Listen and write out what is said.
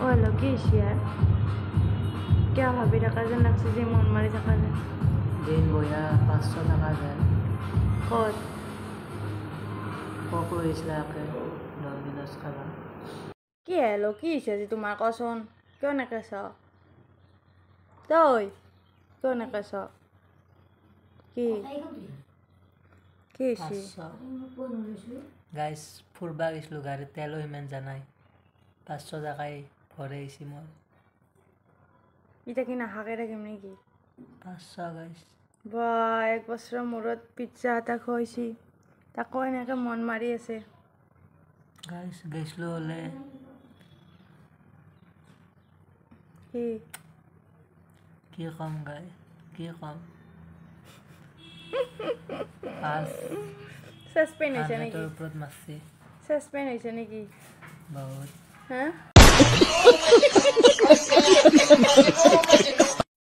অ hello', কি হৈছে ইয়াৰ? কিয় ভাবি থকা যেন লাগছে যে, মন মাৰি থকা যেন? দিন বঢ়িয়া 500 টকা যায়। ক'ত? কক লৈ আহিছিলা একে ডমিন'জ খাবা। কি হেল্ল', কি হৈছে আজি তোমাৰ, কচোন? কিয় এনেকে চ তই? কিয় এনেকে চ? কি কি হৈছে? 500 গাইছ, ফুৰবা গৈছিলোঁ, গাড়ীত তেলো সিমান জানাই, 500 টকাই ভৰাই আহিছে মোৰ। এতিয়া কি নাখাকে থাকিম নেকি? 500 গাইছ। বা, এক বছৰৰ মূৰত পিজ্জা এটা খুৱাইছি, তাকো এনেকে মন মাৰি আছে। গাইছ, গৈছিলোঁ হ'লে। কি? কি ক'ম গাই, কি ক'ম? পাঁচ ছাছপেণ্ড হৈছে নেকি? হাণ্ড্ৰেডৰ ওপৰত মাৰছি। ছাছপেণ্ড হৈছে নেকি? বহুত। হা?